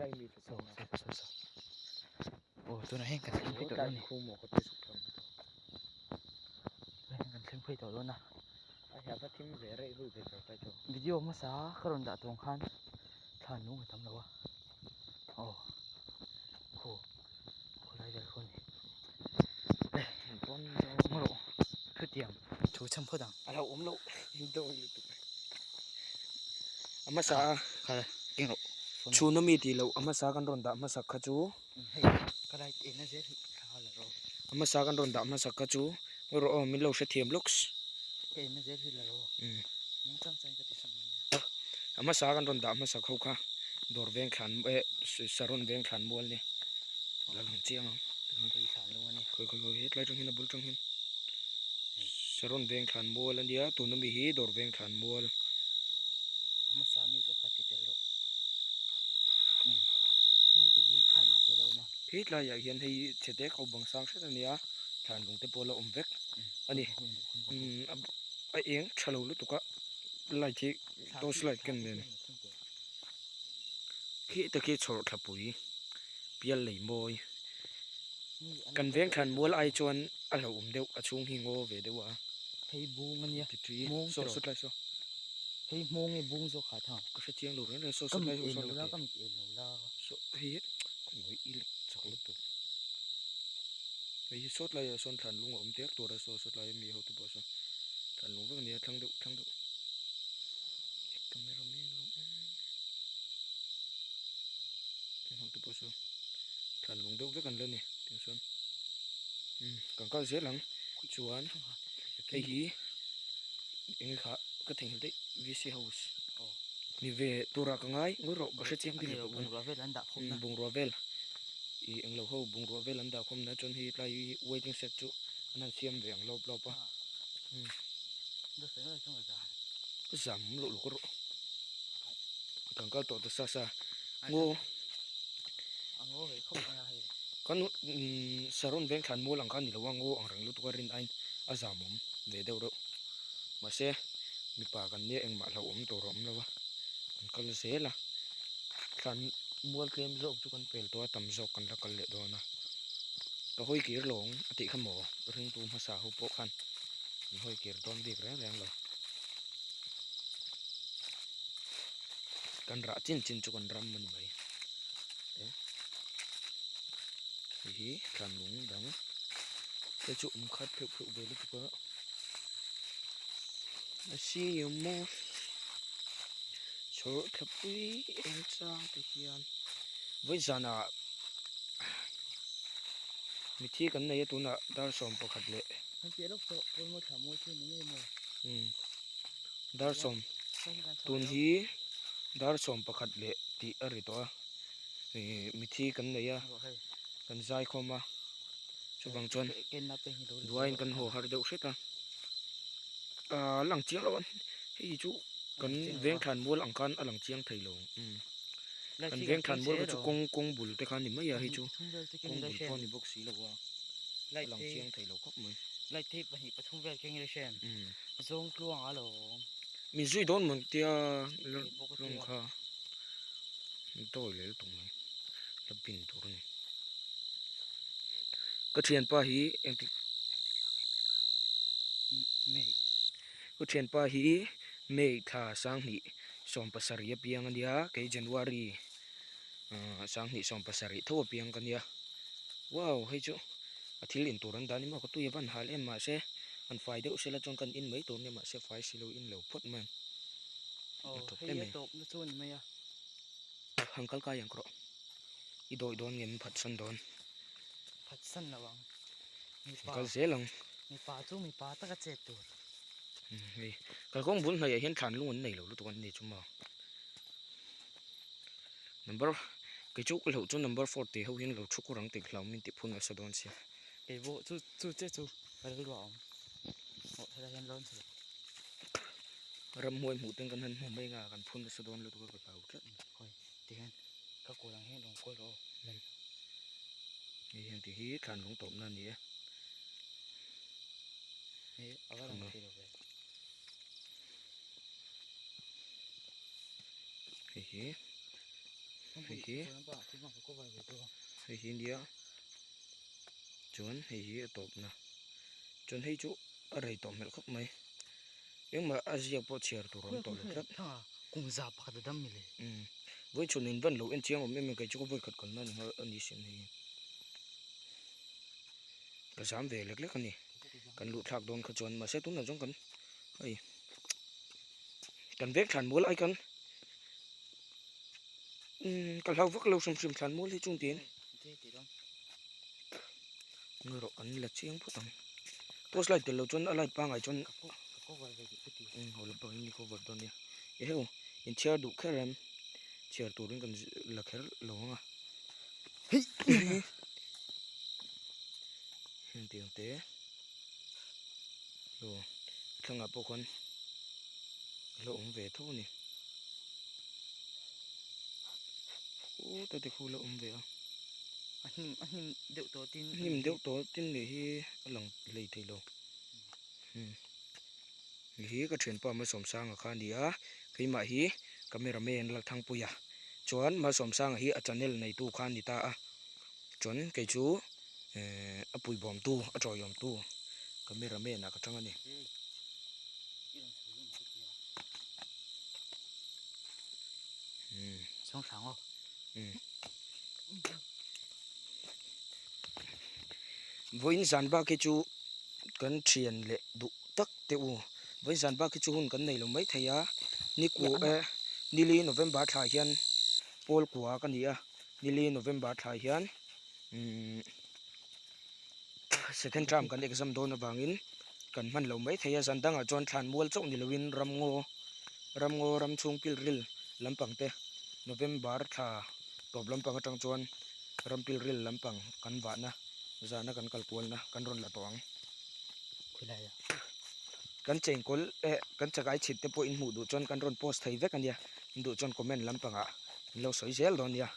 Hetlai mi chu Saw saw saw saw aw tunah hian kan thleng phei tawh Hetlai dawn a ni khu maw ka ti chhuk thlang tunah hian kan thleng phei tawh dawn a. A hian va thim ve rei rui ve zawk lai chu. Video hmasa ka rawn dah tawng khan thlan lung a tam lo a aw khu khawlai vel khu a ni. Maw rawh thutiang thu chham phawt ang. A lo awm loh dawi lutuk a hmasa a kha keng rawh chhun ami tih loh a hmasa kan rawn dah hmasak kha chu hei ka light en a zel hi thla la rawh a hmasa kan rawn dah hmasak kha chu maw rawh aw min lo hrethiam lawks ka en a zel hi la rawh nung chang chang in ka ti sam mai nia a hmasa kan rawn dah hmasak ho kha dawr veng thlan eh saron veng thlan mual nia la lang chiang ang. Khawi thlan lung a ni. Khawi khawi khawi hetlai tang hian a bul tang hian Saron veng thlan mual a nia tuna mi hi dawr veng thlan mual. A hmasa mi zawk kha ti tel rawh. Umm helai te bul thlan lung te a lo awm a. He tlaiah hian hei chhe te kho bang sang hret a nia thlan lung te pawh a la awm vek a ni. Umm a eng tha lo lutuk a light hi torch light ken nen khi te khi chhawrh thlapui. Pial lei mawi kan veng thlan mual ai chuan a hlauhawm deuh a chhung hi ngaw ve deuh a hei bung a nia ti tui saw saw tlai saw hei hmawng nge bung zawk kha thang ka hre chiang lo reng reng saw saw tlai saw la ka mit en lo la saw hei khawngaih i lek chak lutuk hei hi saw tlaiah sawn thlan lung a awm ter tur a saw saw tlai ami ho te pawh saw thlan lung vek a nia thlang deuh thlang deuh camera man lo heng ho te pawh chu thlan lung deuh vek an la ni tiang chuan umm kan kal zel ang chuan hei hi eng kha ka theihnghilh daih V C house ni ve turah ka ngai ngawi rawh ka hre chiang bik lo umm bungrua vel ih englo ho bungrua vel an dah khawm na chuan hei tlai hi waiting shed chu an han siam ve ang lawp lawp a umm zam loh lawk rawh. Kan kal tawh ta sa sa ngaw kan saron veng thlan mual ang kha a ni lo a ngaw ang reng lutuk a rin aiin a zam awm ve deuh reuh mahse mipa kan nia engmah hlauhawm tur a awm lo a kan kal zel a thlan mual tlem zawk chu kan pel tawh a tam zawk kan la kal leh dawn a ka hawi kir lo ang a tih kha maw ringtu hmasa ho pawh khan an hawi kir dawn bik reng reng lo. Kan rah chin chin chu kan ram a ni mai e hei hi thlan lung dang te chu awm khat pheuh pheuh ve lutuk a a si awm maw chhawr thlapui eng chang te hian vawi zanah mithi kan nei a tunah dar 11 leh. Dar sawm tun hi dar 11 leh tih a ri tawh a ih mithi kan nei a kan zai khawm a chuvang chuan duaiin kan haw har deuh hret a ah lang chiang lo a hei chu kan veng thlan mual ang khan a lang chiang thei lo umm kan veng thlan mual kha chu kawng kawng bul te kha a ni mai a hei chu kawng bul pawh a ni bawk si lo a. Light lang chiang thei lo khawp mai. Light te pahnih pathum vel keng ila hrem. Zawng tluang a lo awm. Min zui dawn maw tia lawng kha dawi leh lutuk mai la bin tur a ni. Ka thianpa hi engtik Ka thianpa hi May thla sanghnih 17 apiang a nia kei January 2017 tho apiang ka nia. Wow hei chu a thil in tur an dah a ni maw ka tui a van hal em mahse an fai deuh sela chuan kan in mai tur nia mahse fai si lo in lo phawt mai ang a tawp em e han kal kai ang rawh i dawi dawn nge min phatsan dawn phatsan lo ang mipa kal zel ang mipa chu mipa taka chet tur hei kalkawng bul hnaihah hian thlan lung an nei lo lutuk an ni chu maw. Number kei chu ka hlauh chu number four tih ho hian lo thu kur ang tih hlau min tih phun nasa dawn sia. Kei pawh chu chu che chu ka rilru a awm aw helai hian lawn chho. Ramhuai hmuh ten kan han hmu mai anga kan phun nasa dawn lutuk a ka hlau tlat. Khawi tihian ka kawl ang hian rawn kawl rawh aw lal. Hei hian tih hi thlan lung tawpna a ni e. Hei a va lang thei lo ve. Hei hi hei hi hei hi nia chuan hei hi a tawpna chuan hei chu a rei tawh hmelh khawp mai engmah a ziak pawh chhiar tur a awm tawh lo tlat umm vawi chhun in van lo en chiang awm em em kei chu ka vawi khat kalna ni nghal a ni sin hei ka zam ve lek lek a ni kan luh thlak dawn kha chuan mahse tunah chuan kan hei kan vek thlan mual ai khan umm ka hlau vak lo hrim hrim thlan mual hi chung tiin nge rawh kan la chiang phawt ang torch light tel lo chuan a light pangai chuan umm haw lam pangin i cover dawn nia eheu inchhiar duh kher em chhiar turin kan la kher lo ang a hei heng tiang te aw thlangah pawh khawn a lo awm ve tho a ni khutah te khu a lo awm ve a a hnim a hnim deuh tawh tin a hnim deuh tawh tin leh hi a lang hlei thei lo umm hei hi ka thianpa Malsawmsanga kha a ni a keimah hi camera man Lalthangpuia chuan Malsawmsanga hi a channel neitu kha a ni ta a. Chuan kei chu ehh a puibawmtu a tawiawmtu camera man ah ka tang a ni. Vawiin zan bak hi chu kan thian leh duh tak teh u. Vawiin zan bak hi chu hun kan nei lo maithei a ni ku eh nili November thla hian pawl kua ka ni a. Nili November thla hian umm second term kan exam dawn avangin kan hman lo mai thei a, zan dangah chuan thlan mual chauh ni loin ramngaw ramngaw ram chhung pilril lampang te November thla tawp lampang atang chuan ram pilril lampang kan vahna zana kan kal kualna kan rawn la tawh ang. Kan chengkawl eh kan chakai chhit te pawh in hmuh duh chuan kan rawn post thei vek a nia, in duh chuan comment lampangah. In lo sawi zel dawn nia.